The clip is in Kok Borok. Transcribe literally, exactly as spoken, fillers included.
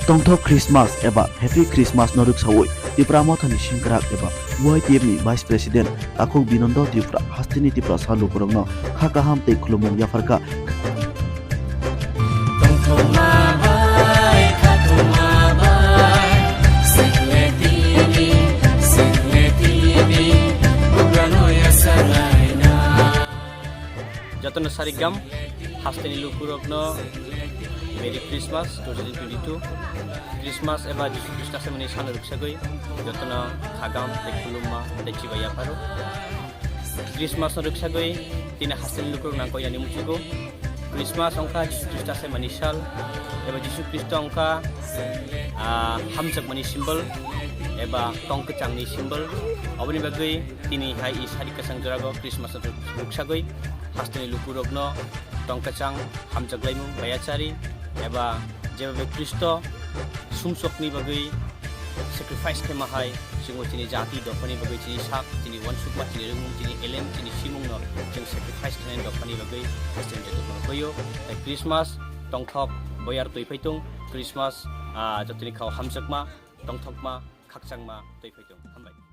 Tongthok Christmas eba Happy Christmas no rwksawi Tipra Mothani sengkrak eba Y T F ni Vice President Takhuk Binondo Tripura hasteni Tiprasa lukurokno kha kaham tei khulumung yapharkha. Jotono sarigam, hasteni lukurokno Merry Christmas two thousand twenty-two. Christmas eba Jisu Khristo semani sano rwksagwi jotono khagam tei khulumma tei chibai yapharo. Christmas no rwksagwi tini hasteni lukurok nangkoi yani muchugo. Christmas wngkha Jisu Khristo semani sal eba Jisu Khristo wngkha, ah, hamjakmani symbol eba tong kwchangni symbol. Oboni bagwi tini hai i sari kwchang jorago Christmas no rwksagwi hasteni lukurokno tong kwchang, hamjaklaimung, bayachari eba jeba bai Khristo sumsokni bagwi sacrifice khaima hai chwngbo chini jati dophani bagwi chini sak, chini uansukma, chini rwngmung, chini elem, chini simungno chwng sacrifice khainani dophani bagwi chwng jotono hoyo. Tai Christmas tongthok boyar twi phaitung, Christmas, ah, jotoni khao hamjakma, tongthokma, khakchangma twi phaitung. Hambai.